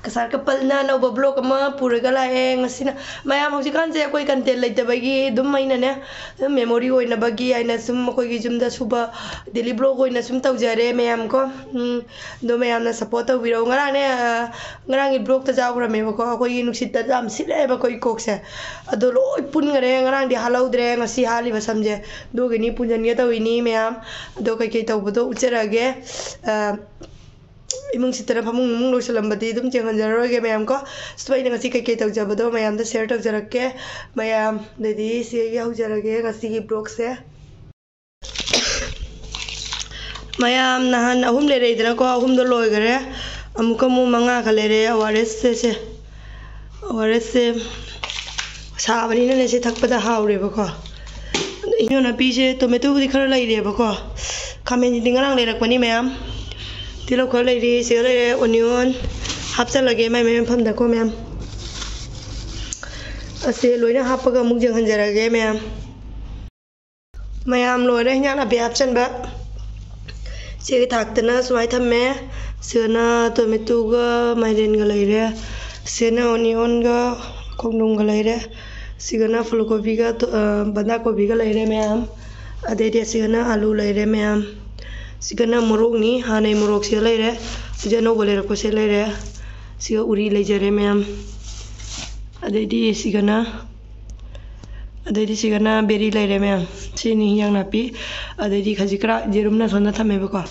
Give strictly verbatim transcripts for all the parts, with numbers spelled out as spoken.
ꯀꯁꯥꯔ ꯀꯄꯜꯅ ꯑꯅꯧꯕ ꯕ꯭ꯂꯣꯛ ꯑꯃ ꯄꯨꯔꯒ ꯂꯥꯛꯑꯦ ꯉꯁꯤꯅ꯫ ꯃꯌꯥꯝ, ꯍꯧꯖꯤꯛꯀꯥꯟꯁꯦ ꯑꯩꯈꯣꯏ ꯀꯟꯇꯦꯟ ꯂꯩꯇꯕꯒꯤ ꯑꯗꯨꯝ ꯑꯩꯅꯅꯦ, ꯑꯗꯨꯝ ꯃꯦꯃꯣꯔꯤ ꯑꯣꯏꯅꯕꯒꯤ ꯍꯥꯏꯅ ꯁꯨꯝ ꯑꯩꯈꯣꯏꯒꯤ ꯌꯨꯝꯗ ꯁꯨꯕ ꯗꯦꯂꯤ ꯕ꯭ꯂꯣꯛ ꯑꯣꯏꯅ ꯁꯨꯝ ꯇꯧꯖꯔꯦ ꯃꯌꯥꯝ ꯀꯣ꯫ ꯎꯝ, ꯑꯗꯣ ꯃꯌꯥꯝꯅ ꯁꯞꯄꯣꯔꯠ ꯇꯧꯕꯤꯔꯛꯑꯣ꯫ ꯉꯔꯥꯡꯅꯦ, ꯑ, ꯉꯔꯥꯡꯒꯤ ꯕ꯭ꯂꯣꯛꯇ ꯌꯥꯎꯈ꯭ꯔꯃꯦꯕꯀꯣ, ꯑꯩꯈꯣꯏꯒꯤ ꯅꯨꯡꯁꯤꯠꯇ ꯌꯥꯝ ꯁꯤꯠꯂꯛꯑꯦꯕ ꯑꯩꯈꯣꯏꯒꯤ ꯀꯣꯛꯁꯦ꯫ ꯑꯗꯣ ꯂꯣꯏ ꯄꯨꯟꯈꯔꯦ꯫ ꯉꯔꯥꯡꯗꯤ ꯍꯥꯠꯍꯧꯗ꯭ꯔꯦ, ꯉꯁꯤ ꯍꯥꯠꯂꯤꯕ ꯁꯝꯁꯦ꯫ ꯑꯗꯨꯒꯤꯅꯤ ꯄꯨꯟꯁꯤꯟꯒꯦ ꯇꯧꯔꯤꯅꯤ ꯃꯌꯥꯝ꯫ ꯑꯗꯣ ꯀꯩꯀꯩ ꯇꯧꯕꯗꯣ ꯎꯠꯆꯔꯛꯑꯒꯦ꯫ ꯑ, ꯏꯃꯨꯡ ꯁꯤꯠꯇꯅ ꯐꯃꯨꯡ ꯅꯨꯡꯃꯨꯡ ꯂꯣꯏꯁꯤꯜꯂꯝꯕꯗꯤ ꯑꯗꯨꯝ ꯌꯦꯡꯍꯟꯖꯔꯔꯣꯏꯒꯦ ꯃꯌꯥꯝ ꯀꯣ꯫ ꯁꯤꯗ ꯑꯩꯅ ꯉꯁꯤ ꯀꯩꯀꯩ ꯇꯧꯖꯕꯗꯣ ꯃꯌꯥꯝꯗ ꯁꯤꯌꯔ ꯇꯧꯖꯔꯛꯀꯦ꯫ ꯃꯌꯥꯝ, ꯑꯗꯩꯗꯤ ꯁꯤꯗꯒꯤ ꯍꯧꯖꯔꯒꯦ ꯉꯁꯤꯒꯤ ꯕ꯭ꯂꯣꯛꯁꯦ꯫ ꯃꯌꯥꯝ, ꯅꯍꯥꯟ ꯑꯍꯨꯝ ꯂꯩꯔꯛꯏꯗꯅꯀꯣ, ꯑꯍꯨꯝꯗꯣ ꯂꯣꯏꯈꯔꯦ꯫ ꯑꯃꯨꯛꯀ ꯑꯃꯨꯛ ꯃꯉꯥꯒ ꯂꯩꯔꯦ ꯑꯣ ꯑꯥꯔ ꯑꯦꯁꯁꯦ꯫ ꯑꯣ ꯑꯥꯔ ꯑꯦꯁꯁꯦ ꯁꯥꯕꯅꯤꯅꯅꯦ, ꯁꯤ ꯊꯛꯄꯗ ꯍꯥꯎꯔꯦꯕꯀꯣ꯫ ꯑꯗꯣ ꯏꯟꯖꯥꯡ ꯅꯥꯄꯤꯁꯦ, ꯇꯣꯃꯦꯇꯣꯕꯨꯗꯤ ꯈꯔ ꯂꯩꯔꯦꯕꯀꯣ꯫ ꯈꯥꯃꯦꯟꯁꯤꯗꯤ ꯉꯔꯥꯡ ꯂꯩꯔꯛꯄꯅꯤ ꯃꯌꯥꯝ꯫ ꯇꯤꯜꯍꯧ ꯈꯔ ꯂꯩꯔꯤ, ꯁꯤꯗ ꯂꯩꯔꯦ ꯑꯣꯅꯤꯌꯣꯟ꯫ ꯍꯥꯞꯆꯜꯂꯒꯦ ꯃꯥꯏ ꯃꯥꯏ ꯃꯐꯝꯗꯀꯣ ꯃꯌꯥꯝ꯫ ꯑꯁꯦ ꯂꯣꯏꯅ ꯍꯥꯞꯄꯒ ꯑꯃꯨꯛ ꯌꯦꯡꯍꯟꯖꯔꯒꯦ ꯃꯌꯥꯝ꯫ ꯃꯌꯥꯝ ꯂꯣꯏꯔꯦ ꯍꯤꯟꯖꯥꯡ ꯅꯥꯄꯤ ꯍꯥꯞꯆꯟꯕ꯫ ꯁꯤꯒꯤ ꯊꯥꯛꯇꯅ ꯁꯨꯃꯥꯏꯅ ꯊꯝꯃꯦ꯫ ꯁꯤꯗꯅ ꯇꯣꯃꯦꯇꯣꯒ ꯃꯥꯏꯔꯦꯟꯒ ꯂꯩꯔꯦ꯫ ꯁꯤꯗꯅ ꯑꯣꯅꯤꯌꯣꯟꯒ ꯈꯣꯡꯗ꯭ꯔꯨꯝꯒ ꯂꯩꯔꯦ꯫ ꯁꯤꯒꯅ ꯐꯨꯜ ꯀꯣꯕꯤꯒ ꯇꯣ-, ꯑ, ꯕꯟꯗꯥ ꯀꯣꯕꯤꯒ ꯂꯩꯔꯦ ꯃꯌꯥꯝ꯫ ꯑꯗꯩꯗꯤ ꯑꯁꯤꯒꯅ ꯑꯥꯂꯨ ꯂꯩꯔꯦ ꯃꯌꯥꯝ꯫ ꯁꯤꯒꯅ ꯃꯣꯔꯣꯛꯅꯤ, ꯍꯥꯟꯅꯩ ꯃꯣꯔꯣꯛꯁꯤꯒ ꯂꯩꯔꯦ꯫ ꯁꯤꯗꯤ ꯑꯅꯧꯕ ꯂꯩꯔꯛꯄꯁꯦ ꯂꯩꯔꯦ꯫ ꯁꯤꯒ ꯎꯔꯤ ꯂꯩꯖꯔꯦ ꯃꯌꯥꯝ꯫ ꯑꯗꯩꯗꯤ ꯁꯤꯒꯅ ꯑꯗꯩꯗꯤ ꯁꯤꯒꯅ ꯕꯦꯔꯤ ꯂꯩꯔꯦ ꯃꯌꯥꯝ꯫ ꯁꯤꯅꯤ ꯍꯤꯟꯖꯥꯡ ꯅꯥꯄꯤ꯫ ꯑꯗꯩꯗꯤ ꯈꯖꯤꯛ ꯈꯔ ꯌꯦꯔꯨꯝꯅ ꯁꯣꯝꯗ ꯊꯝꯃꯦꯕꯀꯣ꯫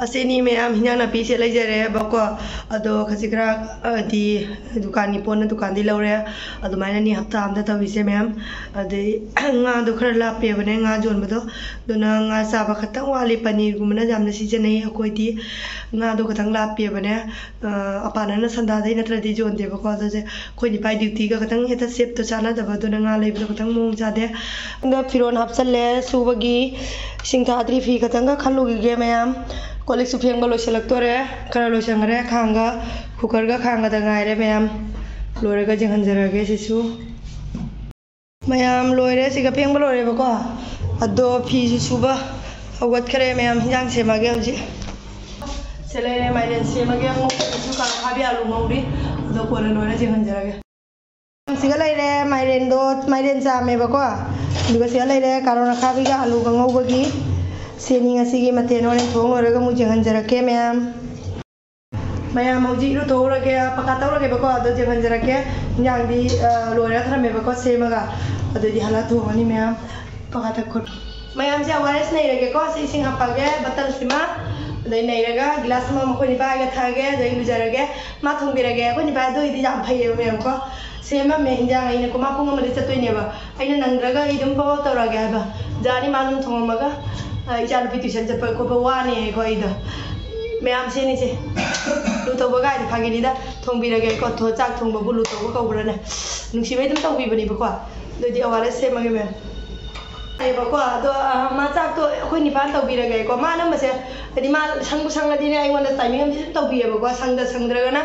ꯑꯁꯤꯅꯤ ꯃꯌꯥꯝ ꯍꯤꯟꯖꯥꯡ ꯅꯥꯄꯤꯁꯦ ꯂꯩꯖꯔꯦꯕꯀꯣ꯫ ꯑꯗꯣ ꯈꯖꯤꯛ ꯈꯔ, ꯍꯥꯏꯗꯤ ꯗꯨꯀꯥꯟꯒꯤ ꯄꯣꯠꯅ ꯗꯨꯀꯥꯟꯗꯩ ꯂꯧꯔꯦ꯫ ꯑꯗꯨꯃꯥꯏꯅꯅꯤ ꯍꯞꯇꯥ ꯑꯝꯗ ꯇꯧꯔꯤꯁꯦ ꯃꯌꯥꯝ꯫ ꯑꯗꯩ ꯉꯥꯗꯣ ꯈꯔ ꯂꯥꯞꯄꯦꯕꯅꯦ, ꯉꯥ ꯌꯣꯟꯕꯗꯣ꯫ ꯑꯗꯨꯅ ꯉꯥ ꯆꯥꯕ ꯈꯛꯇꯪ ꯋꯥꯠꯂꯤ꯫ ꯄꯅꯤꯔꯒꯨꯝꯕꯅ ꯌꯥꯝꯅ ꯁꯤꯖꯤꯟꯅꯩ ꯑꯩꯈꯣꯏꯗꯤ꯫ ꯉꯥꯗꯣ ꯈꯛꯇꯪ ꯂꯥꯞꯄꯦꯕꯅꯦ꯫ ꯑ, ꯑꯄꯥꯅꯅ ꯁꯟꯗꯥꯗꯩ ꯅꯠꯇ꯭ꯔꯗꯤ ꯌꯣꯟꯗꯦꯕꯀꯣ꯫ ꯑꯗꯨꯁꯦ ꯑꯩꯈꯣꯏ ꯅꯤꯄꯥꯏ ꯗ꯭ꯌꯨꯇꯤꯒ ꯈꯇꯪ ꯍꯦꯛꯇ ꯁꯦꯞꯇꯣ ꯆꯥꯟꯅꯗꯕ, ꯑꯗꯨꯅ ꯉꯥ ꯂꯩꯕꯗꯣ ꯈꯇꯪ ꯃꯑꯣꯡ ꯆꯥꯗꯦ꯫ ꯑꯗ ꯐꯤꯔꯣꯟ ꯍꯥꯞꯆꯜꯂꯦ ꯁꯨꯕꯒꯤ꯫ ꯏꯁꯤꯡ ꯊꯥꯗ꯭ꯔꯤ, ꯐꯤ ꯈꯇꯪꯒ ꯈꯜꯂꯨꯈꯤꯒꯦ ꯃꯌꯥꯝ꯫ ꯀꯣꯜ ꯂꯤꯛꯁꯨ ꯐꯦꯡꯕ ꯂꯣꯏꯁꯤꯜꯂꯛꯇꯣꯔꯦ꯫ ꯈꯔ ꯂꯣꯏꯁꯟꯈ꯭ꯔꯦ꯫ ꯈꯥꯡꯒ, ꯀꯨꯀꯔꯒ ꯈꯥꯡꯒꯗ ꯉꯥꯏꯔꯦ ꯃꯌꯥꯝ꯫ ꯂꯣꯏꯔꯒ ꯌꯦꯡꯍꯟꯖꯔꯒꯦ ꯁꯤꯁꯨ꯫ ꯃꯌꯥꯝ ꯂꯣꯏꯔꯦ, ꯁꯤꯒ ꯐꯦꯡꯕ ꯂꯣꯏꯔꯦꯕꯀꯣ꯫ ꯑꯗꯣ ꯐꯤꯁꯨ ꯁꯨꯕ ꯍꯧꯒꯠꯈ꯭ꯔꯦ ꯃꯌꯥꯝ, ꯍꯤꯟꯖꯥꯡ ꯁꯦꯝꯃꯒꯦ ꯍꯧꯖꯤꯛ꯫ ꯁꯤꯗ ꯂꯩꯔꯦ, ꯃꯥꯏꯔꯦꯟ ꯁꯦꯝꯃꯒꯦ꯫ ꯉꯧꯕꯗꯁꯨ ꯀꯥꯔꯣꯠ ꯑꯈꯥꯕꯤ ꯑꯂꯨ ꯉꯧꯔꯤ꯫ ꯑꯗꯣ ꯀꯣꯟꯅ ꯂꯣꯏꯔ ꯌꯦꯡꯍꯟꯖꯔꯒꯦ꯫ ꯁꯤꯒ ꯂꯩꯔꯦ, ꯃꯥꯏꯔꯦꯟꯗꯣ, ꯃꯥꯏꯔꯦꯟ ꯆꯥꯝꯃꯦꯕꯀꯣ꯫ ꯑꯗꯨꯒ ꯁꯤꯗ ꯂꯩꯔꯦ ꯀꯥꯔꯣꯠ ꯑꯈꯥꯕꯤꯒ ꯑꯂꯨꯒ ꯉꯧꯕꯒꯤ꯫ ꯁꯤꯅꯤ ꯉꯁꯤꯒꯤ ꯃꯊꯦꯜ꯫ ꯍꯣꯔꯦꯟ ꯊꯣꯡ ꯂꯣꯏꯔꯒ ꯑꯃꯨꯛ ꯌꯦꯡꯍꯟꯖꯔꯛꯀꯦ ꯃꯌꯥꯝ꯫ ꯃꯌꯥꯝ ꯍꯧꯖꯤꯛ ꯏꯔꯨꯊꯣꯛꯎꯔꯒꯦ, ꯄꯀꯥ ꯇꯧꯔꯒꯦꯕꯀꯣ꯫ ꯑꯗꯣ ꯌꯦꯡꯍꯟꯖꯔꯛꯀꯦ꯫ ꯏꯟꯖꯥꯡꯗꯤ, ꯑ, ꯂꯣꯏꯔ ꯊꯝꯃꯦꯕꯀꯣ ꯁꯦꯝꯃꯒ꯫ ꯑꯗꯨꯗꯤ ꯍꯜꯂ ꯊꯣꯡꯉꯅꯤ ꯃꯌꯥꯝ꯫ ꯄꯀꯥ ꯇꯛꯈꯣ꯫ ꯃꯌꯥꯝꯁꯦ ꯑꯣ ꯑꯥꯔ ꯑꯦꯁ ꯅꯩꯔꯒꯦꯀꯣ꯫ ꯁꯤ ꯏꯁꯤꯡ ꯍꯥꯞꯄꯛꯑꯒꯦ ꯕꯇꯜꯁꯤꯃ꯫ ꯑꯗꯩ ꯅꯩꯔꯒ ꯒꯤꯂꯥꯁ ꯑꯃ ꯃꯈꯣꯏ ꯅꯤꯄꯥꯒ ꯊꯛꯑꯒꯦ꯫ ꯑꯗꯩ ꯂꯨꯖꯔꯒꯦ꯫ ꯃꯥ ꯊꯣꯡꯕꯤꯔꯒꯦ꯫ ꯑꯩꯈꯣꯏ ꯅꯤꯄꯥꯗꯣ ꯑꯩꯗꯤ ꯌꯥꯝ ꯐꯩꯌꯦꯕ ꯃꯌꯥꯝ ꯀꯣ꯫ ꯁꯦꯝꯃꯝꯃꯦ ꯍꯤꯟꯖꯥꯡ꯫ ꯑꯩꯅꯀꯣ ꯃꯥ ꯄꯨꯡ ꯑꯃꯗ ꯆꯠꯇꯣꯏꯅꯦꯕ꯫ ꯑꯩꯅ ꯅꯪꯗ꯭ꯔꯒ ꯑꯩ ꯑꯗꯨꯝ ꯄꯞ ꯄꯞ ꯇꯧꯔꯛꯑꯒꯦ ꯍꯥꯏꯕ꯫ ꯖꯥꯅꯤ ꯃꯥ ꯑꯗꯨꯝ ꯊꯣꯡꯉꯝꯃꯒ, ꯑ, ꯏꯆꯥꯅꯨꯄꯤ ꯇ꯭ꯌꯨꯁꯟ ꯆꯠꯄ ꯈꯣꯠꯄ ꯋꯥꯅꯤ ꯍꯥꯏꯀꯣ ꯑꯩꯗꯣ꯫ ꯃꯌꯥꯝ ꯁꯤꯅꯤꯁꯦ꯫ ꯂꯨ ꯇꯧꯕ ꯀꯥꯏꯗꯤ ꯐꯥꯒꯤꯅꯤꯗ꯫ ꯊꯣꯡꯕꯤꯔꯒꯦ ꯑꯩꯀꯣ꯫ ꯊꯣ-, ꯆꯥꯛ ꯊꯣꯡꯕꯕꯨ ꯂꯨ ꯇꯧꯕ ꯀꯧꯕ꯭ꯔꯅꯦ? ꯅꯨꯡꯁꯤꯕꯩ ꯑꯗꯨꯝ ꯇꯧꯕꯤꯕꯅꯦꯕꯀꯣ꯫ ꯑꯗꯨꯗꯤ ꯑꯋꯥꯔ ꯁꯦꯝꯃꯒꯦ ꯃꯌꯥꯝ꯫ ꯌꯥꯏꯌꯦꯕꯀꯣ꯫ ꯑꯗꯣ, ꯑ, ꯃꯥ ꯆꯥꯛꯇꯣ ꯑꯩꯈꯣꯏ ꯅꯤꯄꯥꯅ ꯇꯧꯕꯤꯔꯒꯦꯀꯣ꯫ ꯃꯥ ꯑꯅꯝꯕꯁꯦ, ꯍꯥꯏꯗꯤ ꯃꯥ ꯁꯪꯕꯨ ꯁꯪꯉꯗꯤꯅꯦ ꯑꯩꯉꯣꯟꯗ ꯇꯥꯏꯃꯤꯡ ꯑꯃꯗꯤ ꯑꯗꯨꯝ ꯇꯧꯕꯤꯌꯦꯕꯀꯣ꯫ ꯁꯪꯗ ꯁꯪꯗ꯭ꯔꯒꯅ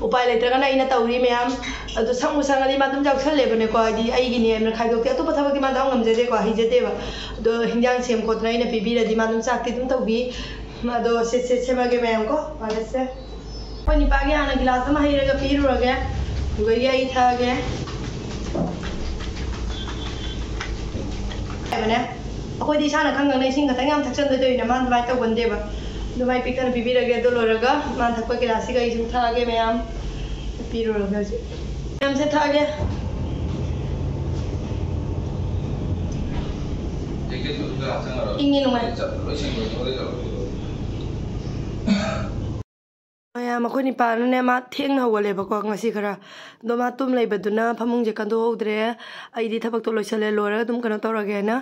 ꯎꯄꯥꯏ ꯂꯩꯇ꯭ꯔꯒꯅ ꯑꯩꯅ ꯇꯧꯔꯤ ꯃꯌꯥꯝ꯫ ꯑꯗꯣ ꯁꯪꯕꯨ ꯁꯪꯉꯗꯤ ꯃꯥ ꯑꯗꯨꯝ ꯌꯥꯎꯁꯜꯂꯦꯕꯅꯦꯀꯣ꯫ ꯍꯥꯏꯗꯤ ꯑꯩꯒꯤꯅꯦꯅ ꯈꯥꯏꯗꯣꯛꯇꯦ꯫ ꯑꯇꯣꯞꯄ ꯊꯕꯛꯇꯤ ꯃꯥ ꯇꯧ ꯉꯝꯖꯗꯦꯀꯣ, ꯍꯩꯖꯗꯦꯕ꯫ ꯑꯗꯣ ꯍꯤꯟꯖꯥꯡ ꯁꯦꯝ ꯈꯣꯠꯇꯅ ꯑꯩꯅ ꯄꯤꯕꯤꯔꯗꯤ ꯃꯥ ꯑꯗꯨꯝ ꯆꯥꯛꯇꯤ ꯑꯗꯨꯝ ꯇꯧꯕꯤ꯫ ꯑꯗꯣ ꯁꯦ, ꯁꯦ, ꯁꯦꯝꯃꯒꯦ ꯃꯌꯥꯝ ꯀꯣ, ꯃꯥꯂꯦꯁꯦ꯫ ꯑꯩꯈꯣꯏ ꯅꯤꯄꯥꯒꯤ ꯍꯥꯟꯅ ꯒꯤꯂꯥꯁ ꯑꯃ ꯍꯩꯔꯒ ꯄꯤꯔꯨꯔꯒꯦ, ꯑꯗꯨꯒ ꯑꯩ ꯊꯛꯑꯒꯦ꯫ ꯍꯥꯏꯕꯅꯦ, ꯑꯩꯈꯣꯏꯗꯤ ꯏꯁꯥꯅ ꯈꯪ ꯈꯪꯅ ꯏꯁꯤꯡ ꯈꯛꯇꯪ ꯌꯥꯝ ꯊꯛꯆꯟꯗꯣꯏ ꯇꯧꯏꯅ, ꯃꯥꯅ ꯑꯗꯨꯃꯥꯏꯅ ꯇꯧꯒꯟꯗꯦꯕ꯫ ꯑꯗꯨꯃꯥꯏꯅ ꯄꯤꯛ ꯊꯟꯅ ꯄꯤꯕꯤꯔꯒꯦ, ꯑꯗꯨ ꯂꯣꯏꯔꯒ ꯃꯥꯅ ꯊꯛꯄ ꯒꯤꯂꯥꯁꯁꯤꯒ ꯑꯩꯁꯨ ꯊꯛꯑꯒꯦ ꯃꯌꯥꯝ꯫ ꯄꯤꯔꯨꯔꯒꯦ ꯍꯧꯖꯤꯛ꯫ ꯃꯌꯥꯝꯁꯦ ꯊꯛꯑꯒꯦ꯫ ꯏꯪꯉꯤ ꯅꯨꯡꯉꯥꯏ꯫ ꯃꯌꯥꯝ ꯑꯩꯈꯣꯏ ꯅꯤꯄꯥꯅꯅꯦ, ꯃꯥ ꯊꯦꯡꯅ ꯍꯧꯒꯠꯂꯦꯕꯀꯣ ꯉꯁꯤ ꯈꯔ꯫ ꯑꯗꯣ ꯃꯥ ꯇꯨꯝ ꯂꯩꯕꯗꯨꯅ ꯐꯃꯨꯡꯁꯦ ꯀꯟꯗꯣꯛꯍꯧꯗ꯭ꯔꯦ꯫ ꯑꯩꯗꯤ ꯊꯕꯛꯇꯣ ꯂꯣꯏꯁꯜꯂꯦ, ꯂꯣꯏꯔꯒ ꯑꯗꯨꯝ ꯀꯩꯅꯣ ꯇꯧꯔꯒꯦꯅ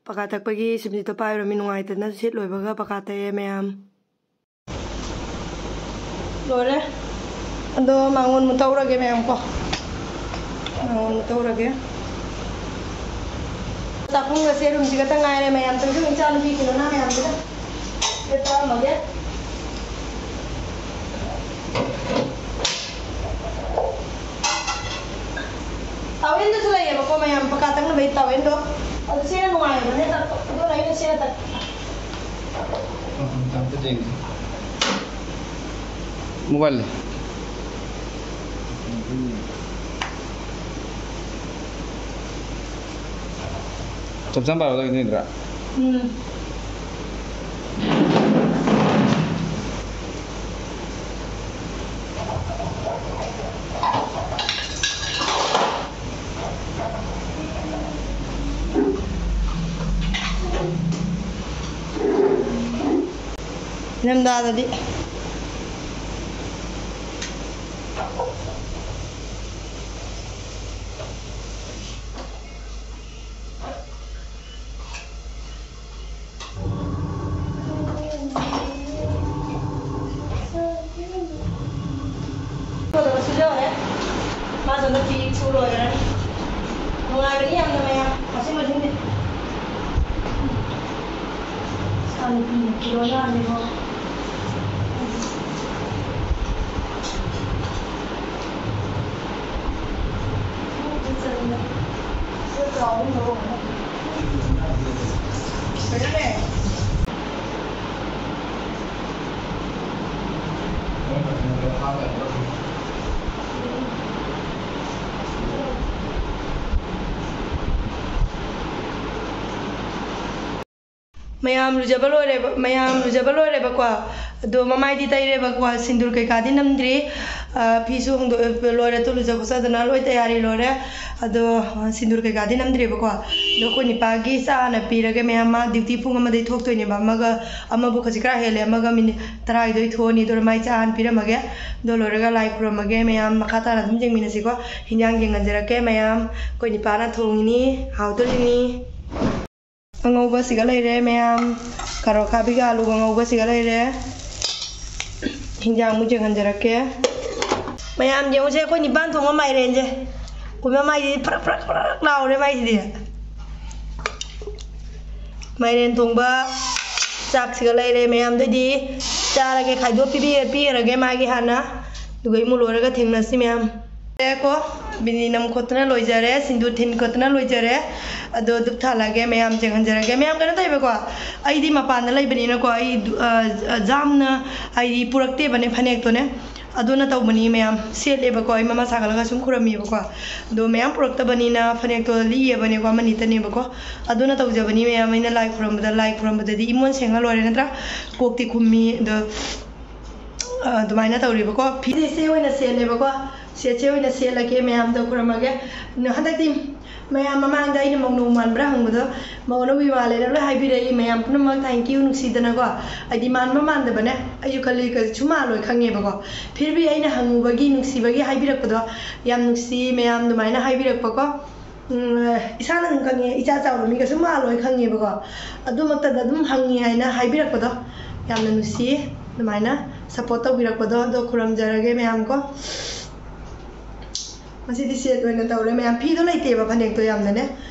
ꯄꯀꯥ ꯇꯛꯄꯒꯤ ꯁꯤꯃꯤꯠꯇꯣ ꯄꯥꯏꯔꯨꯔꯃꯤ, ꯅꯨꯡꯉꯥꯏꯇꯅ ꯁꯤꯠ ꯂꯣꯏꯕꯒ ꯄꯀꯥ ꯇꯛꯑꯦ ꯃꯌꯥꯝ꯫ ꯂꯣꯏꯔꯦ꯫ ꯑꯗꯣ ꯃꯉꯣꯟ ꯃꯨꯠꯇꯧꯔꯒꯦ ꯃꯌꯥꯝ ꯀꯣ꯫ ꯃꯉꯣꯟ ꯃꯨꯠꯇꯧꯔꯒꯦ꯫ ꯆꯥꯛꯈꯨꯝꯒ ꯁꯦ ꯔꯨꯝꯁꯤ ꯈꯛꯇ ꯉꯥꯏꯔꯦ ꯃꯌꯥꯝ꯫ ꯇꯧꯔꯤꯁꯦ ꯏꯆꯥ ꯅꯨꯄꯤ ꯀꯩꯅꯣꯅ ꯃꯌꯥꯝꯁꯤꯗ ꯁꯦ ꯇꯧꯔꯝꯃꯒꯦ꯫ ꯇꯥꯋꯦꯜꯗꯨꯁꯨ ꯂꯩꯌꯦꯕꯀꯣ ꯃꯌꯥꯝ, ꯄꯀꯥ ꯇꯛꯅꯕꯩ ꯇꯥꯋꯦꯜꯗꯣ꯫ ꯑꯗꯨ ꯁꯤꯅ ꯅꯨꯡꯉꯥꯏꯕꯅꯦ ꯇꯛꯄ꯫ ꯑꯗꯨꯅ ꯑꯩꯅ ꯁꯤꯅ ꯇꯛ-꯫ ꯎꯝ, ꯎꯝ, ꯑꯝꯇ ꯌꯦꯡꯒꯦ꯫ ꯃꯣꯕꯥꯏꯜ ꯆꯞ ꯆꯥꯅ ꯄꯥꯔꯣ, ꯅꯪꯒꯤꯗꯣ ꯏꯟꯗ꯭ꯔꯥ꯫ ꯎꯝ꯫ ꯏꯅꯝꯗꯥꯗꯗꯤ꯫ ꯁꯨꯖꯔꯦ꯫ ꯃꯥꯁꯨ ꯍꯟꯗꯛ ꯐꯤ ꯁꯨ ꯂꯣꯏꯈ꯭ꯔꯅꯤ꯫ ꯅꯨꯡꯉꯥꯏꯕꯅꯤ ꯌꯥꯝꯅ ꯃꯌꯥꯝ, washing machine ꯗꯤ꯫ ꯏꯆꯥꯅꯨꯄꯤꯅ ꯐꯤꯔꯣꯜ ꯂꯥꯡꯉꯤꯕꯣ꯫ ꯃꯌꯥꯝ ꯂꯨꯖꯕ ꯂꯣꯏꯔꯦꯕ, ꯃꯌꯥꯝ ꯂꯨꯖꯕ ꯂꯣꯏꯔꯦꯕꯀꯣ꯫ ꯑꯗꯣ ꯃꯃꯥꯏꯗꯤ ꯇꯩꯔꯦꯕꯀꯣ, ꯁꯤꯟꯗꯨꯔ ꯀꯩꯀꯥꯗꯤ ꯅꯝꯗ꯭ꯔꯤ꯫ ꯑ, ꯐꯤꯁꯨ ꯍꯣꯡꯗꯣꯛ-, ꯂꯣꯏꯔꯦ, ꯇꯨ ꯂꯨꯖ ꯈꯣꯠꯆꯗꯅ ꯂꯣꯏ ꯇꯌꯥꯔꯤ ꯂꯣꯏꯔꯦ꯫ ꯑꯗꯣ, ꯑ, ꯁꯤꯟꯗꯨꯔ ꯀꯩꯀꯥꯗꯤ ꯅꯝꯗ꯭ꯔꯤꯕꯀꯣ꯫ ꯑꯗꯣ ꯑꯩꯈꯣꯏ ꯅꯤꯄꯥꯒꯤ ꯆꯥ ꯍꯥꯟꯅ ꯄꯤꯔꯒꯦ ꯃꯌꯥꯝ, ꯃꯥ duty ꯄꯨꯡ ꯑꯃꯗꯩ ꯊꯣꯛꯇꯣꯏꯅꯦꯕ, ꯑꯃꯒ, ꯑꯃꯕꯨ ꯈꯖꯤꯛ ꯈꯔ ꯍꯦꯜꯂꯦ, ꯑꯃꯒ ꯃꯤꯅꯤꯠ ꯇꯔꯥꯒꯤꯗꯣ ꯑꯩ ꯊꯣꯛꯑꯅꯤ꯫ ꯑꯗꯨꯅ ꯃꯥꯏ ꯆꯥ ꯍꯥꯟꯅ ꯄꯤꯔꯝꯃꯒꯦ꯫ ꯑꯗꯣ ꯂꯣꯏꯔꯒ ꯂꯥꯏ ꯈꯨꯔꯝꯃꯒꯦ ꯃꯌꯥꯝ, ꯃꯈꯥ ꯇꯥꯅ ꯑꯗꯨꯝ ꯌꯦꯡꯃꯤꯟꯅꯁꯤꯀꯣ꯫ ꯍꯤꯟꯖꯥꯡ ꯌꯦꯡꯍꯟꯖꯔꯛꯀꯦ ꯃꯌꯥꯝ꯫ ꯑꯩꯈꯣꯏ ꯅꯤꯄꯥꯅ ꯊꯣꯡꯉꯤꯅꯤ, ꯍꯥꯎꯗꯣꯔꯤꯅꯤ꯫ ꯑꯉꯧꯕꯁꯤꯒ ꯂꯩꯔꯦ ꯃꯌꯥꯝ, ꯀꯥꯔꯣꯠ ꯑꯈꯥꯕꯤꯒ ꯑꯂꯨꯒ ꯉꯧꯕꯁꯤꯒ ꯂꯩꯔꯦ꯫ ꯍꯤꯟꯖꯥꯡ ꯑꯃꯨꯛ ꯌꯦꯡꯍꯟꯖꯔꯛꯀꯦ꯫ ꯃꯌꯥꯝ ꯌꯦꯡꯉꯨꯁꯦ, ꯑꯩꯈꯣꯏ ꯅꯤꯄꯥꯟ ꯊꯣꯡꯕ ꯃꯥꯏꯔꯦꯟꯁꯦ꯫ ꯀꯨꯝꯕ ꯃꯥꯏꯁꯤꯗꯤ ꯐꯔꯛ ꯐꯔꯛ ꯐꯔꯛ ꯂꯥꯎꯔꯦ ꯃꯥꯏꯁꯤꯗꯤ꯫ ꯃꯥꯏꯔꯦꯟ ꯊꯣꯡꯕ ꯆꯥꯛꯁꯤꯒ ꯂꯩꯔꯦ ꯃꯌꯥꯝꯗꯩꯗꯤ꯫ ꯆꯥꯔꯒꯦ, ꯈꯥꯏꯗꯣꯛ ꯄꯤꯕꯤ-, ꯄꯤꯈ꯭ꯔꯒꯦ ꯃꯥꯒꯤ ꯍꯥꯟꯅ꯫ ꯑꯗꯨꯒ ꯏꯃꯨꯡ ꯂꯣꯏꯔꯒ ꯊꯦꯡꯅꯁꯤ ꯃꯌꯥꯝ꯫ ꯀꯣ, ꯕꯤꯅꯤ ꯅꯝ ꯈꯣꯠꯇꯅ ꯂꯣꯏꯖꯔꯦ, ꯁꯤꯟꯗꯨꯔ ꯊꯤꯟ ꯈꯣꯠꯇꯅ ꯂꯣꯏꯖꯔꯦ꯫ ꯑꯗꯣ ꯙꯨꯞ ꯊꯥꯜꯂꯛꯑꯒꯦ, ꯃꯌꯥꯝ ꯌꯦꯡꯍꯟꯖꯔꯒꯦ꯫ ꯃꯌꯥꯝ ꯀꯩꯅꯣ ꯇꯧꯋꯦꯕꯀꯣ, ꯑꯩꯗꯤ ꯃꯄꯥꯟꯗ ꯂꯩꯕꯅꯤꯅꯀꯣ, ꯑꯩ ꯗꯨ-, ꯑ, ꯑ, ꯌꯥꯝꯅ ꯍꯥꯏꯗꯤ ꯄꯨꯔꯛꯇꯦꯕꯅꯦ ꯐꯅꯦꯛꯇꯣꯅꯦ꯫ ꯑꯗꯨꯅ ꯇꯧꯕꯅꯤ ꯃꯌꯥꯝ, ꯁꯦꯠꯂꯦꯕꯀꯣ, ꯑꯩ ꯃꯃꯥ ꯁꯥꯒꯠꯂꯒ ꯁꯨꯝ ꯈꯨꯔꯝꯃꯦꯕꯀꯣ꯫ ꯑꯗꯣ ꯃꯌꯥꯝ ꯄꯨꯔꯛꯇꯕꯅꯤꯅ ꯐꯅꯦꯛꯇꯣ ꯂꯤꯛꯑꯦꯕꯅꯦꯀꯣ, ꯑꯃꯅꯤꯇꯅꯦꯕꯀꯣ꯫ ꯑꯗꯨꯅ ꯇꯧꯖꯕꯅꯤ ꯃꯌꯥꯝ, ꯑꯩꯅ ꯂꯥꯏ ꯈꯨꯔꯝꯕꯗ, ꯂꯥꯏ ꯈꯨꯔꯝꯕꯗꯗꯤ ꯏꯃꯣꯟ ꯁꯦꯡꯉ ꯂꯣꯏꯔꯦ ꯅꯠꯇ꯭ꯔꯥ? ꯀꯣꯛꯇꯤ ꯈꯨꯝꯃꯤ, ꯑꯗꯣ ꯑ, ꯑꯗꯨꯃꯥꯏꯅ ꯇꯧꯔꯤꯕꯀꯣ꯫ ꯐꯤꯁꯦ ꯏꯆꯦ ꯑꯣꯏꯅ ꯁꯦꯠꯂꯦꯕꯀꯣ꯫ ꯁꯦꯠꯁꯦ ꯑꯣꯏꯅ ꯁꯦꯠꯂꯒꯦ, ꯃꯌꯥꯝꯗ ꯈꯨꯔꯝꯃꯒꯦ꯫ ꯅ-, ꯍꯟꯗꯛꯇꯤ ꯃꯌꯥꯝ ꯃꯃꯥꯡꯗ ꯑꯩꯅ ꯃꯧꯅꯧ ꯃꯥꯟꯕ꯭ꯔꯥ ꯍꯪꯕꯗꯣ, ꯃꯧ ꯑꯅꯧꯕꯤ ꯃꯥꯜꯂꯦꯅ ꯂꯣꯏ ꯍꯥꯏꯕꯤꯔꯛꯏ꯫ ꯃꯌꯥꯝ ꯄꯨꯝꯅꯃꯛ thank you, ꯅꯨꯡꯁꯤꯗꯅꯀꯣ꯫ ꯑꯩꯗꯤ ꯃꯥꯟꯕ ꯃꯥꯟꯗꯕꯅꯦ, ꯑꯩꯁꯨ ꯈꯜꯂꯤ ꯀꯩꯁꯨ ꯃꯥꯜꯂꯣꯏ ꯈꯪꯉꯦꯕꯀꯣ꯫ ꯐꯤꯔꯕꯤ ꯑꯩꯅ ꯍꯪꯉꯨꯕꯒꯤ ꯅꯨꯡꯁꯤꯕꯒꯤ ꯍꯥꯏꯕꯤꯔꯛꯄꯗꯣ ꯌꯥꯝ ꯅꯨꯡꯁꯤ, ꯃꯌꯥꯝ ꯑꯗꯨꯃꯥꯏꯅ ꯍꯥꯏꯕꯤꯔꯛꯄꯀꯣ꯫ ꯎꯝ, ꯏꯁꯥꯅ ꯑꯗꯨꯝ ꯈꯪꯉꯦ, ꯏꯆꯥ ꯆꯥꯎꯕ ꯃꯤ ꯀꯩꯁꯨ ꯃꯥꯜꯂꯣꯏ ꯈꯪꯉꯦꯕꯀꯣ꯫ ꯑꯗꯨꯃꯛꯇꯗ ꯑꯗꯨꯝ ꯍꯪꯉꯦ ꯍꯥꯏꯅ ꯍꯥꯏꯕꯤꯔꯛꯄꯗꯣ ꯌꯥꯝꯅ ꯅꯨꯡꯁꯤꯌꯦ, ꯑꯗꯨꯃꯥꯏꯅ support ꯇꯧꯕꯤꯔꯛꯄꯗꯣ꯫ ꯑꯗꯣ ꯈꯨꯔꯨꯝꯖꯔꯒꯦ ꯃꯌꯥꯝ ꯀꯣ꯫ ꯉꯁꯤꯗꯤ set ꯑꯣꯏꯅ ꯇꯧꯔꯦ ꯃꯌꯥꯝ꯫ ꯐꯤꯗꯣ ꯂꯩꯇꯦꯕ, ꯐꯅꯦꯛꯇꯣ ꯌꯥꯝꯅꯅꯦ,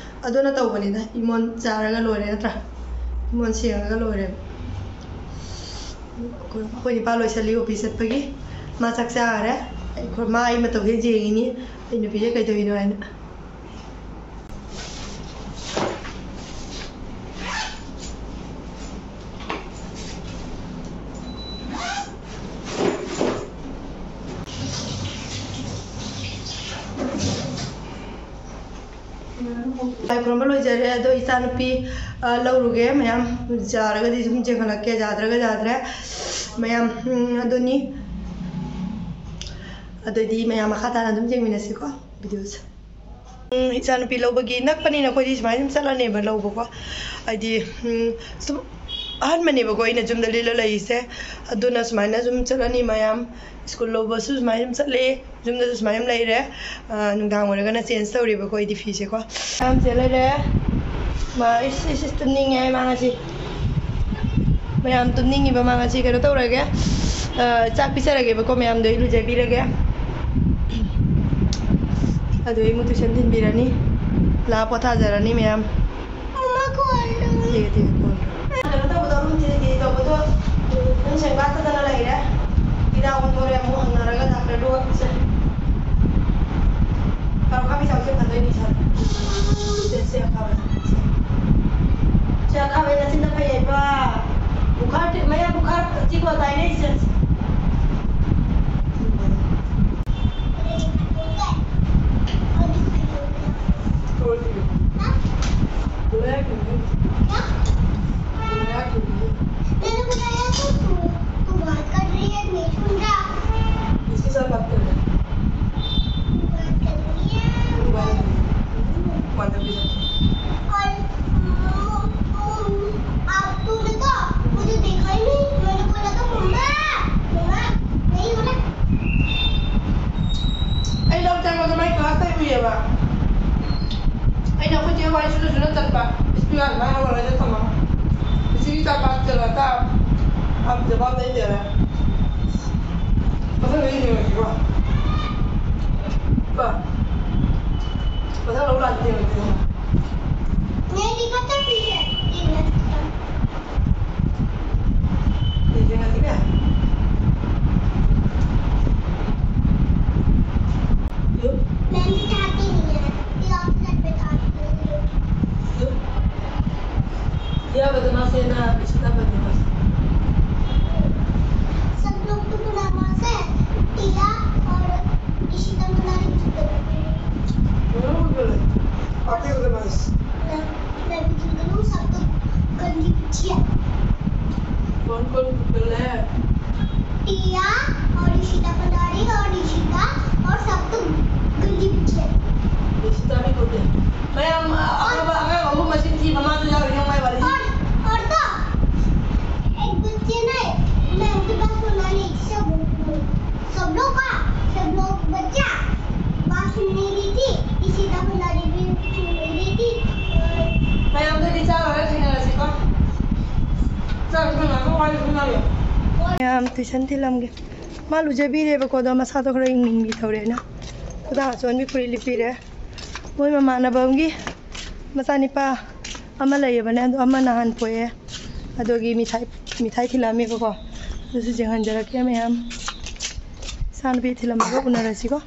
ꯑꯗꯨꯅ ꯇꯧꯕꯅꯤꯗ꯫ ꯏꯃꯣꯟ ꯆꯥꯔꯒ ꯂꯣꯏꯔꯦ ꯅꯠꯇ꯭ꯔꯥ? ꯏꯃꯣꯟ ꯁꯦꯡꯉꯒ ꯂꯣꯏꯔꯦꯕ꯫ ꯑꯩꯈꯣꯏ ꯅꯤꯄꯥ ꯂꯣꯏꯁꯜꯂꯤ office ꯆꯠꯄꯒꯤ꯫ ꯃꯥ ꯆꯥꯛ ꯆꯥꯈꯔꯦ꯫ ꯑꯩꯈꯣꯏ, ꯃꯥ ꯑꯩ ꯃꯇꯧ ꯍꯦꯛ ꯌꯦꯡꯉꯤꯅꯤ, ꯑꯩ ꯅꯨꯄꯤꯁꯦ ꯀꯩꯗꯧꯔꯤꯅꯣ ꯍꯥꯏꯅ꯫ ꯂꯥꯏ ꯈꯨꯔꯨꯝꯕ ꯂꯣꯏꯖꯔꯦ꯫ ꯑꯗꯣ ꯏꯆꯥꯅꯨꯄꯤ, ꯑ, ꯂꯧꯔꯨꯒꯦ꯫ ꯃꯌꯥꯝ ꯌꯥꯔꯒꯗꯤ ꯁꯨꯝ ꯆꯦꯟꯈꯠꯂꯛꯀꯦ, ꯌꯥꯗ꯭ꯔꯒ ꯌꯥꯗ꯭ꯔꯦ꯫ ꯃꯌꯥꯝ, ꯎꯝ, ꯑꯗꯨꯅꯤ꯫ ꯑꯗꯨꯗꯤ ꯃꯌꯥꯝ ꯃꯈꯥ ꯇꯥꯅ ꯑꯗꯨꯝ ꯌꯦꯡꯃꯤꯟꯅꯁꯤꯀꯣ videoꯁꯦ꯫ ꯎꯝ, ꯏꯆꯥꯅꯨꯄꯤ ꯂꯧꯕꯒꯤ ꯅꯛꯄꯅꯤꯅ ꯑꯩꯈꯣꯏꯗꯤ ꯁꯨꯃꯥꯏꯅ ꯁꯨꯝ ꯆꯠꯂꯅꯦꯕ ꯂꯧꯕꯀꯣ꯫ ꯍꯥꯏꯗꯤ, ꯎꯝ, ꯁꯨꯝ ꯑꯍꯥꯟꯕꯅꯦꯕꯀꯣ ꯑꯩꯅ ꯌꯨꯝꯗ ꯂꯤꯠꯂ ꯂꯩꯔꯤꯁꯦ꯫ ꯑꯗꯨꯅ ꯁꯨꯃꯥꯏꯅ ꯁꯨꯝ ꯆꯠꯂꯅꯤ ꯃꯌꯥꯝ꯫ ꯁ꯭ꯀꯨꯜ ꯂꯧꯕꯁꯨ ꯁꯨꯃꯥꯏꯅ ꯁꯨꯝ ꯆꯠꯂꯦ꯫ ꯌꯨꯝꯗꯁꯨ ꯁꯨꯃꯥꯏꯅ ꯑꯗꯨꯝ ꯂꯩꯔꯦ꯫ ꯑ, ꯅꯨꯡꯗꯥꯡ ꯑꯣꯏꯔꯒꯅ change ꯇꯧꯔꯦꯕꯀꯣ ꯑꯩꯗꯤ ꯐꯤꯁꯦꯀꯣ꯫ ꯃꯌꯥꯝꯁꯦ ꯂꯩꯔꯦ꯫ ꯃꯥ, ꯏꯁ, ꯏꯁ, ꯏꯁ, ꯇꯨꯝꯅꯤꯡꯉꯦ ꯃꯥ ꯉꯁꯤ꯫ ꯃꯌꯥꯝ ꯇꯨꯝꯅꯤꯡꯉꯤꯕ ꯃꯥ ꯉꯁꯤ꯫ ꯀꯩꯅꯣ ꯇꯧꯔꯒꯦ, ꯑ, ꯆꯥꯛ ꯄꯤꯖꯔꯒꯦꯕꯀꯣ ꯃꯌꯥꯝꯗꯣ, ꯏꯔꯨꯖꯕꯤꯔꯒꯦ꯫ ꯑꯗꯨ ꯑꯩ ꯑꯃꯨꯛ tuition ꯊꯤꯟꯕꯤꯔꯅꯤ꯫ ꯂꯥꯛꯑ ꯄꯣꯊꯥꯖꯔꯅꯤ ꯃꯌꯥꯝ꯫ ꯃꯃꯥ call ꯇꯧꯔꯦ꯫ ꯊꯦꯡꯉꯦ, ꯊꯦꯡꯉꯦ, call ꯇꯧꯔꯦ꯫ ꯀꯩꯅꯣ ꯇꯧꯕꯗꯣ, room change ꯇꯧꯕꯗꯣ, room ꯁꯦꯡꯕꯥꯠꯇꯗꯅ ꯂꯩꯔꯦ꯫ ꯍꯤꯗꯥꯛ ꯑꯣꯟꯊꯣꯔꯦ ꯑꯃꯨꯛ ꯍꯪꯅꯔꯒ doctorꯗꯨ ꯆꯠ-, बताइए इससे। बुलाया क्यों नहीं? क्या? बुलाया क्यों नहीं? मैंने बुलाया तो तू, तू बात कर रही है, नहीं सुन रहा। किसके साथ बात कर रहा है? तू बात कर रही है। मोबाइल। माधव के साथ। और, अम, अम, आप, तूने तो मुझे देखा ही नहीं। मैंने बोला था, "मम्मा, मम्मा," नहीं बोला। ꯑꯩ ꯂꯧ ꯆꯠꯄꯗꯣ ꯃꯥꯏ ꯀ꯭ꯂꯥꯁ ꯇꯧꯔꯤꯑꯕ꯫ ꯑꯩꯅ ꯑꯩꯈꯣꯏ ꯆꯦ ꯋꯥꯔꯤ ꯁꯨꯅ ꯁꯨꯅ ꯆꯠꯄ꯫ ꯏꯁꯄꯤꯀꯔ ꯑꯗꯨꯃꯥꯏꯅ ꯍꯧꯔꯒ ꯊꯝꯃꯒ꯫ ꯏꯆꯦꯒꯤ ꯆꯥꯛ ꯄꯥꯛ ꯆꯠꯂ ꯆꯥ ꯍꯥꯞꯇ ꯄꯥꯛ ꯂꯩꯇꯦꯅ꯫ ꯃꯊꯪꯗ ꯌꯦꯡꯉꯁꯤꯀꯣ꯫ ꯀꯣ꯫ ꯃꯊꯪ ꯂꯧ ꯂꯥꯛꯀꯦ ꯌꯦꯡꯉꯁꯤꯀꯣ꯫ मेरी पता भी है। मैं भी चाहती नहीं है। ये आप लग पे काट दो। क्या बदमाश है ना, इशिता बदमाश। सब लोग तो बदमाश है। टिया और इशिता तुम्हारी। आप ही बदमाश। मैं भी चुप करूँ, सब तो गंदी बच्ची है। कौन कौन गंदा है? टिया और इशिता भंडारी और इशिता और सब तो गंदी बच्ची है। इशिता भी गंदी है। मैं हम, अब अगर वो मशीन थी, मम्मा तो जा रही हूँ, मैं वाली। और, और तो एक बच्चे ने, मैं उनके पास सुना नहीं, सब, सब लोग का, सब लोग बच्चा, बात सुन नहीं रही थी, इशिता भंडारी भी सुन नहीं रही थी। और मैं हम तो टीचर और है, सीनियर है, सीखा। ꯃꯌꯥꯝ ꯇꯨꯏꯁꯟ ꯊꯤꯜꯂꯝꯒꯦ꯫ ꯃꯥ ꯂꯨꯖꯕꯤꯔꯦꯕꯀꯣ, ꯑꯗꯣ ꯃꯁꯥꯗꯣ ꯈꯔ ꯏꯪꯅꯤꯡꯕꯤ ꯊꯧꯔꯦꯅ ꯈꯨꯗꯥꯡ ꯑꯆꯣꯟꯕꯤ ꯐꯨꯔꯤꯠ ꯂꯤꯠꯄꯤꯔꯦ꯫ ꯃꯣꯏ ꯃꯃꯥꯟꯅꯕ ꯑꯃꯒꯤ ꯃꯆꯥꯅꯤꯄꯥ ꯑꯃ ꯂꯩꯌꯦꯕꯅꯦ, ꯑꯗꯣ ꯑꯃ ꯅꯍꯥꯟ ꯄꯣꯛꯑꯦ, ꯑꯗꯨꯒꯤ ꯃꯤꯊꯥꯏ, ꯃꯤꯊꯥꯏ ꯊꯤꯜꯂꯛꯑꯝꯃꯦꯕꯀꯣ꯫ ꯑꯗꯨꯁꯨ ꯌꯦꯡꯍꯟꯖꯔꯛꯀꯦ ꯃꯌꯥꯝ꯫ ꯏꯆꯥꯅꯨꯄꯤ ꯊꯤꯜꯂꯝꯃꯒ ꯎꯅꯔꯁꯤꯀꯣ꯫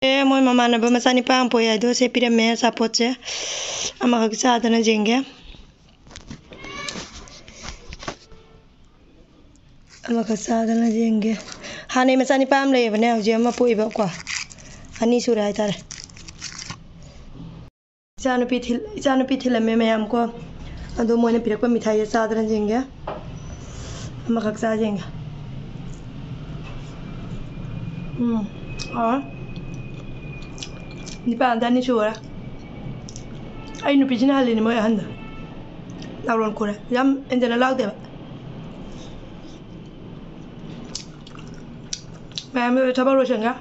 ꯑꯦ, ꯃꯣꯏ ꯃꯃꯥꯟꯅꯕ ꯃꯆꯥꯅꯤꯄꯥ ꯑꯃ ꯄꯣꯛꯑꯦ ꯍꯥꯏꯗꯣ ꯁꯦ ꯄꯤꯔꯝꯃꯦ ꯑꯆꯥꯄꯣꯠꯁꯦ꯫ ꯑꯃꯈꯛ ꯆꯥꯗꯅ ꯌꯦꯡꯒꯦ꯫ ꯑꯃꯈꯛ ꯆꯥꯗꯅ ꯌꯦꯡꯒꯦ꯫ ꯍꯥꯟꯅꯩ ꯃꯆꯥꯅꯤꯄꯥ ꯑꯃ ꯂꯩꯌꯦꯕꯅꯦ, ꯍꯧꯖꯤꯛ ꯑꯃ ꯄꯣꯛꯏꯕꯀꯣ꯫ ꯑꯅꯤ ꯁꯨꯔꯦ ꯍꯥꯏꯇꯥꯔꯦ꯫ ꯏꯆꯥꯅꯨꯄꯤ ꯊꯤꯜ-, ꯏꯆꯥꯅꯨꯄꯤ ꯊꯤꯜꯂꯝꯃꯦ ꯃꯌꯥꯝ ꯀꯣ꯫ ꯑꯗꯣ ꯃꯣꯏꯅ ꯄꯤꯔꯛꯄ ꯃꯤꯊꯥꯏꯁꯦ ꯆꯥꯗꯅ ꯌꯦꯡꯒꯦ꯫ ꯑꯃꯈꯛ ꯆꯥ ꯌꯦꯡꯒꯦ꯫ ꯎꯝ, ꯍꯥꯎꯋꯦ꯫ ꯅꯤꯄꯥꯟ ꯑꯗ ꯑꯅꯤ ꯁꯨꯔꯦ꯫ ꯑꯩ ꯅꯨꯄꯤꯁꯤꯅ ꯍꯜꯂꯤꯅꯦ ꯃꯣꯏ ꯑꯍꯟꯗꯣ꯫ ꯂꯥꯎꯔꯣꯟ ꯈꯨꯔꯦ꯫ ꯌꯥꯝ ꯍꯦꯟꯖꯟꯅ ꯂꯥꯎꯗꯦꯕ꯫ ꯃꯌꯥꯝ ꯊꯕꯛ ꯂꯣꯏꯁꯟꯒ꯭ꯔꯦ꯫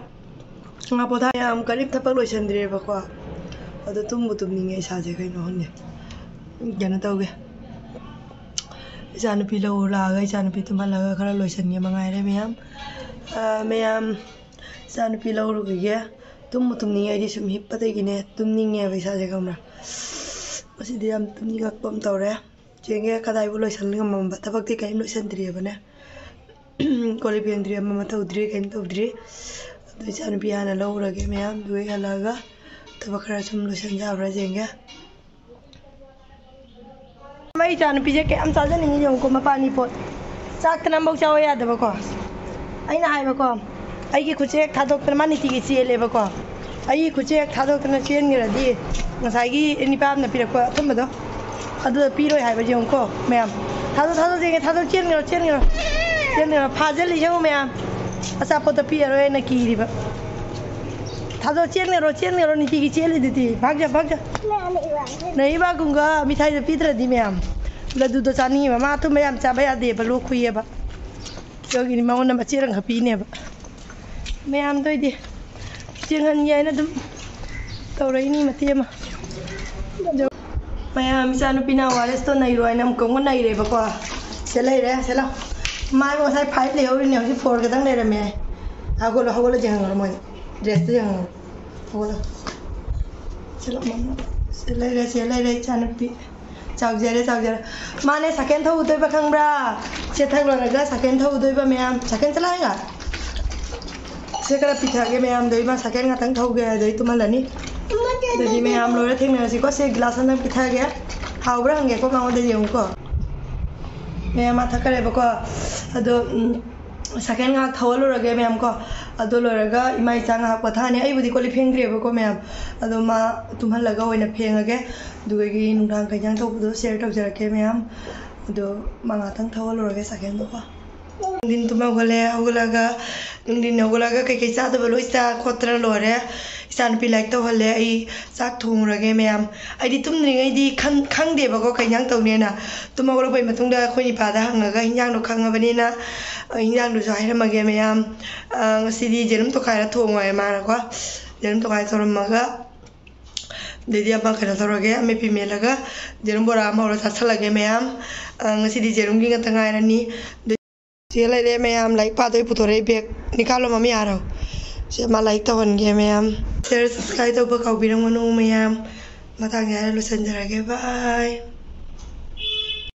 ꯉꯥ ꯄꯣꯊꯥ ꯌꯥꯝ ꯀꯔꯤꯝ ꯊꯕꯛ ꯂꯣꯏꯁꯟꯗ꯭ꯔꯦꯕꯀꯣ꯫ ꯑꯗꯣ ꯇꯨꯝꯕꯨ ꯇꯨꯝꯅꯤꯡꯉꯦ ꯏꯁꯥꯁꯦ ꯀꯩꯅꯣ ꯈꯪꯗꯦ꯫ ꯀꯩꯅꯣ ꯇꯧꯒꯦ꯫ ꯏꯆꯥꯅꯨꯄꯤ ꯂꯧꯔꯨ ꯂꯥꯛꯑꯒ ꯏꯆꯥꯅꯨꯄꯤ ꯇꯨꯝꯍꯜꯂꯒ ꯈꯔ ꯂꯣꯏꯁꯟꯒꯦ ꯃꯉꯥꯏꯔꯦ ꯃꯌꯥꯝ꯫ ꯑ, ꯃꯌꯥꯝ, ꯏꯆꯥꯅꯨꯄꯤ ꯂꯧꯔꯨꯈꯤꯒꯦ꯫ ꯇꯨꯝꯕꯨ ꯇꯨꯝꯅꯤꯡꯉꯦ ꯑꯩꯗꯤ ꯁꯨꯝ ꯍꯤꯞꯄꯗꯒꯤꯅꯦ ꯇꯨꯝꯅꯤꯡꯉꯦꯕ ꯏꯁꯥꯁꯦ ꯈꯪꯕ꯭ꯔꯥ꯫ ꯉꯁꯤꯗꯤ ꯌꯥꯝ ꯇꯨꯝꯅꯤꯡꯉꯛꯄ ꯑꯃ ꯇꯧꯔꯦ꯫ ꯆꯦꯡꯁꯦ ꯀꯗꯥꯏꯕꯨ ꯂꯣꯏꯁꯟ ꯉꯝꯃꯝꯕ ꯊꯕꯛꯇꯤ ꯀꯔꯤꯝ ꯂꯣꯏꯁꯟꯗ꯭ꯔꯤꯑꯕꯅꯦ꯫ ꯀꯣꯜ ꯂꯤꯛ ꯐꯦꯡꯗ꯭ꯔꯤ, ꯑꯃ ꯑꯃ ꯇꯧꯗ꯭ꯔꯤ, ꯀꯔꯤꯝ ꯇꯧꯗ꯭ꯔꯤ꯫ ꯑꯗꯨ ꯏꯆꯥꯅꯨꯄꯤ ꯍꯥꯟꯅ ꯂꯧꯔꯒꯦ ꯃꯌꯥꯝ, ꯑꯗꯨꯒ ꯍꯜꯂꯛꯑꯒ ꯊꯕꯛ ꯈꯔ ꯁꯨꯝ ꯂꯣꯏꯁꯟ ꯌꯥꯕ꯭ꯔꯥ ꯌꯦꯡꯒꯦ꯫ ꯃꯥꯏ ꯏꯆꯥꯅꯨꯄꯤꯁꯦ ꯀꯌꯥꯝ ꯆꯥꯖꯅꯤꯡꯉꯤ ꯌꯦꯡꯉꯨꯀꯣ, ꯃꯄꯥꯟꯒꯤ ꯄꯣꯠ꯫ ꯆꯥꯛꯇꯅ ꯑꯃꯐꯥꯎ ꯆꯥꯎ ꯌꯥꯗꯕꯀꯣ꯫ ꯑꯩꯅ ꯍꯥꯏꯕꯀꯣ, ꯑꯩꯒꯤ ꯈꯨꯠꯁꯦ ꯍꯦꯛ ꯊꯥꯗꯣꯛꯇꯅ ꯃꯥ ꯅꯤꯇꯤꯒꯤ ꯆꯦꯜꯂꯦꯕꯀꯣ꯫ ꯑꯩꯒꯤ ꯈꯨꯠꯁꯦ ꯍꯦꯛ ꯊꯥꯗꯣꯛꯇꯅ ꯆꯦꯟꯈ꯭ꯔꯗꯤ ꯉꯁꯥꯏꯒꯤ ꯅꯤꯄꯥ ꯑꯃꯅ ꯄꯤꯔꯛꯄ ꯑꯊꯨꯝꯕꯗꯣ ꯑꯗꯨꯗ ꯄꯤꯔꯣꯏ ꯍꯥꯏꯕ ꯌꯦꯡꯉꯨꯀꯣ ꯃꯌꯥꯝ꯫ ꯊꯥꯗꯣꯛ, ꯊꯥꯗꯣꯛ, ꯆꯦꯟꯒꯦ, ꯊꯥꯗꯣꯛ, ꯆꯦꯟꯈ꯭ꯔꯣ, ꯆꯦꯟꯈ꯭ꯔꯣ꯫ ꯆꯦꯟꯈ꯭ꯔꯣ, ꯐꯥꯖꯤꯜꯂꯤ ꯌꯦꯡꯉꯨ ꯃꯌꯥꯝ꯫ ꯑꯆꯥꯄꯣꯠꯇꯣ ꯄꯤꯔꯔꯣꯏ ꯍꯥꯏꯅ ꯀꯤꯔꯤꯕ꯫ ꯊꯥꯗꯣꯛ, ꯆꯦꯟꯈ꯭ꯔꯣ, ꯆꯦꯟꯈ꯭ꯔꯣ, ꯅꯤꯇꯤꯒꯤ ꯆꯦꯜꯂꯤꯗꯨꯗꯤ꯫ ꯚꯥꯛꯖ, ꯚꯥꯛꯖ꯫ ꯅ ꯏꯕꯥꯒꯨꯝꯒ ꯃꯤꯊꯥꯏꯗꯣ ꯄꯤꯗ꯭ꯔꯗꯤ ꯃꯌꯥꯝ꯫ ꯂꯗꯨꯗꯣ ꯆꯥꯅꯤꯡꯉꯤꯕ꯫ ꯃꯥ ꯑꯊꯨꯝꯕ ꯌꯥꯝ ꯆꯥꯕ ꯌꯥꯗꯦꯕ, ꯂꯣꯛ ꯈꯨꯏꯌꯦꯕ꯫ ꯑꯗꯨꯒꯤꯅꯤ ꯃꯉꯣꯟꯗ ꯃꯆꯦꯠ ꯑꯃꯈꯛ ꯄꯤꯅꯦꯕ꯫ ꯃꯌꯥꯝꯗꯣ ꯑꯩꯗꯤ ꯆꯦꯡꯍꯟꯒꯦ ꯍꯥꯏꯅ ꯑꯗꯨꯝ ꯇꯧꯔꯛꯏꯅꯤ ꯃꯇꯦꯛ ꯑꯃ꯫ ꯃꯌꯥꯝ ꯏꯆꯥꯅꯨꯄꯤꯅ ꯑꯣ ꯑꯥꯔ ꯑꯦꯁꯇꯣ ꯅꯩꯔꯣ ꯍꯥꯏꯅ ꯑꯃꯨꯛꯀ ꯑꯃꯨꯛ ꯅꯩꯔꯦꯕꯀꯣ꯫ ꯁꯦ ꯂꯩꯔꯦ, ꯁꯦ ꯂꯥꯎ꯫ ꯃꯥꯏ ꯉꯁꯥꯏ ꯐꯥꯏꯚ ꯂꯩꯍꯧꯔꯤꯅꯦ, ꯍꯧꯖꯤꯛ ꯐꯣꯔ ꯈꯛꯇꯪ ꯂꯩꯔꯝꯃꯦ꯫ ꯍꯧꯒꯠꯂꯣ, ꯍꯧꯒꯠꯂꯣ, ꯌꯦꯡꯍꯜꯂꯣ ꯃꯣꯏ꯫ ꯗ꯭ꯔꯦꯁꯇꯣ ꯌꯦꯡꯍꯜꯂꯣ꯫ ꯍꯧꯒꯠꯂꯣ꯫ ꯁꯦ ꯂꯥꯎ, ꯃꯃꯥ꯫ ꯁꯦ ꯂꯩꯔꯦ, ꯁꯦ ꯂꯩꯔꯦ ꯏꯆꯥꯅꯨꯄꯤ꯫ ꯆꯥꯎꯖꯔꯦ, ꯆꯥꯎꯖꯔꯦ꯫ ꯃꯥꯅꯦ ꯁꯥꯏꯀꯦꯟ ꯊꯧꯗꯣꯏꯕ ꯈꯪꯕ꯭ꯔꯥ? ꯆꯦꯊꯛ ꯂꯣꯏꯔꯒ ꯁꯥꯏꯀꯦꯟ ꯊꯧꯗꯣꯏꯕ ꯃꯌꯥꯝ꯫ ꯁꯥꯏꯀꯦꯟ ꯆꯠꯂꯣ ꯍꯥꯏꯒ꯫ ꯁꯦ ꯈꯔ ꯄꯤꯊꯛꯑꯒꯦ ꯃꯌꯥꯝꯗꯣ꯫ ꯏꯃꯥ ꯁꯥꯏꯀꯦꯟ ꯉꯥꯛꯇꯪ ꯊꯧꯒꯦ ꯑꯗꯩ ꯇꯨꯝꯍꯜꯂꯅꯤ꯫ ꯑꯗꯨꯗꯤ ꯃꯌꯥꯝ ꯂꯣꯏꯔ ꯊꯦꯡꯅꯔꯁꯤꯀꯣ꯫ ꯁꯦ ꯒꯤꯂꯥꯁ ꯑꯝꯇꯪ ꯄꯤꯊꯛꯑꯒꯦ꯫ ꯍꯥꯎꯕ꯭ꯔꯥ ꯍꯪꯒꯦꯀꯣ ꯃꯉꯣꯟꯗ ꯌꯦꯡꯉꯨꯀꯣ꯫ ꯃꯌꯥꯝ ꯃꯥ ꯊꯛꯈꯔꯦꯕꯀꯣ꯫ ꯑꯗꯣ ꯎꯝ, ꯁꯥꯏꯀꯜ ꯉꯥꯏꯍꯥꯛ ꯊꯧꯍꯜꯂꯨꯔꯒꯦ ꯃꯌꯥꯝ ꯀꯣ꯫ ꯑꯗꯣ ꯂꯣꯏꯔꯒ ꯏꯃꯥ ꯏꯆꯥ ꯉꯥꯏꯍꯥꯛ ꯄꯣꯊꯥꯅꯤ꯫ ꯑꯩꯕꯨꯗꯤ ꯀꯣꯜ ꯂꯤꯛ ꯐꯦꯡꯗ꯭ꯔꯦꯕꯀꯣ ꯃꯌꯥꯝ, ꯑꯗꯣ ꯃꯥ ꯇꯨꯝꯍꯜꯂꯒ ꯑꯣꯏꯅ ꯐꯦꯡꯉꯒꯦ꯫ ꯑꯗꯨꯗꯒꯤ ꯅꯨꯡꯗꯥꯡ ꯀꯩ ꯏꯟꯖꯥꯡ ꯊꯣꯡꯕꯗꯣ ꯁꯤꯌꯔ ꯇꯧꯖꯔꯛꯀꯦ ꯃꯌꯥꯝ꯫ ꯑꯗꯣ ꯃꯥ ꯉꯥꯛꯇꯪ ꯊꯧꯍꯜꯂꯨꯔꯒꯦ ꯁꯥꯏꯀꯜꯗꯣꯀꯣ꯫ ꯅꯨꯡꯊꯤꯟ ꯇꯨꯝ ꯍꯧꯒꯠꯂꯦ꯫ ꯍꯧꯒꯠꯂꯒ ꯅꯨꯡꯊꯤꯟ ꯍꯧꯒꯠꯂꯒ ꯀꯩꯀꯩ ꯆꯥꯗꯕ ꯂꯣꯏ ꯆꯥ ꯈꯣꯠꯇꯅ ꯂꯣꯏꯔꯦ꯫ ꯏꯆꯥꯅꯨꯄꯤ ꯂꯥꯏꯔꯤꯛ ꯇꯧꯍꯜꯂꯦ꯫ ꯑꯩ ꯆꯥꯛ ꯊꯣꯡꯉꯨꯔꯒꯦ ꯃꯌꯥꯝ꯫ ꯑꯩꯗꯤ ꯇꯨꯝꯗ꯭ꯔꯤꯉꯩꯗꯤ ꯈꯪ- ꯈꯪꯗꯦꯕꯀꯣ ꯀꯩ ꯏꯟꯖꯥꯡ ꯇꯧꯅꯦꯅ꯫ ꯇꯨꯝ ꯍꯧꯒꯠꯂꯛꯄꯩ ꯃꯇꯨꯡꯗ ꯑꯩꯈꯣꯏ ꯏꯄꯥꯗ ꯍꯪꯉꯒ ꯏꯟꯖꯥꯡꯗꯣ ꯈꯪꯉꯕꯅꯤꯅ, ꯑ, ꯏꯟꯖꯥꯡꯗꯨꯁꯨ ꯍꯥꯏꯔꯝꯃꯒꯦ ꯃꯌꯥꯝ꯫ ꯑ, ꯉꯁꯤꯗꯤ ꯌꯦꯔꯨꯝ ꯇꯣꯈꯥꯏꯔ ꯊꯣꯡꯉꯣ ꯍꯥꯏ ꯃꯥꯅꯀꯣ꯫ ꯌꯦꯔꯨꯝ ꯇꯣꯈꯥꯏ ꯇꯧꯔꯝꯃꯒ ꯑꯗꯩꯗꯤ ꯑꯃ ꯀꯩꯅꯣ ꯇꯧꯔꯒꯦ, ꯑꯃꯦꯠꯄꯤ ꯃꯦꯠꯂꯒ ꯌꯦꯔꯨꯝ ꯕꯣꯔꯥ ꯑꯃ ꯍꯧꯔ ꯆꯥꯁꯜꯂꯒꯦ ꯃꯌꯥꯝ꯫ ꯑ, ꯉꯁꯤꯗꯤ ꯌꯦꯔꯨꯝꯒꯤ ꯉꯥꯛꯇ ꯉꯥꯏꯔꯅꯤ꯫ ꯁꯤꯗ ꯂꯩꯔꯦ ꯃꯌꯥꯝ, ꯂꯥꯏꯔꯤꯛ ꯄꯥꯗꯣꯏ ꯄꯨꯊꯣꯔꯛꯏ ꯕꯦꯒ꯫ ꯅꯤꯀꯥꯂꯣꯝ ꯑꯃ ꯌꯥꯔꯣ꯫ ꯁꯦ ꯃꯥ ꯂꯥꯏꯔꯤꯛ ꯇꯧꯍꯟꯒꯦ ꯃꯌꯥꯝ꯫ ꯁꯤꯌꯔ ꯁꯕꯁꯀ꯭ꯔꯥꯏꯕ ꯇꯧꯕ ꯀꯥꯎꯕꯤꯔꯝꯒꯅꯨ ꯃꯌꯥꯝ꯫ ꯃꯇꯥꯡ ꯌꯥꯔ ꯂꯣꯏꯁꯤꯟꯖꯔꯒꯦ꯫ ꯕꯥꯏ꯫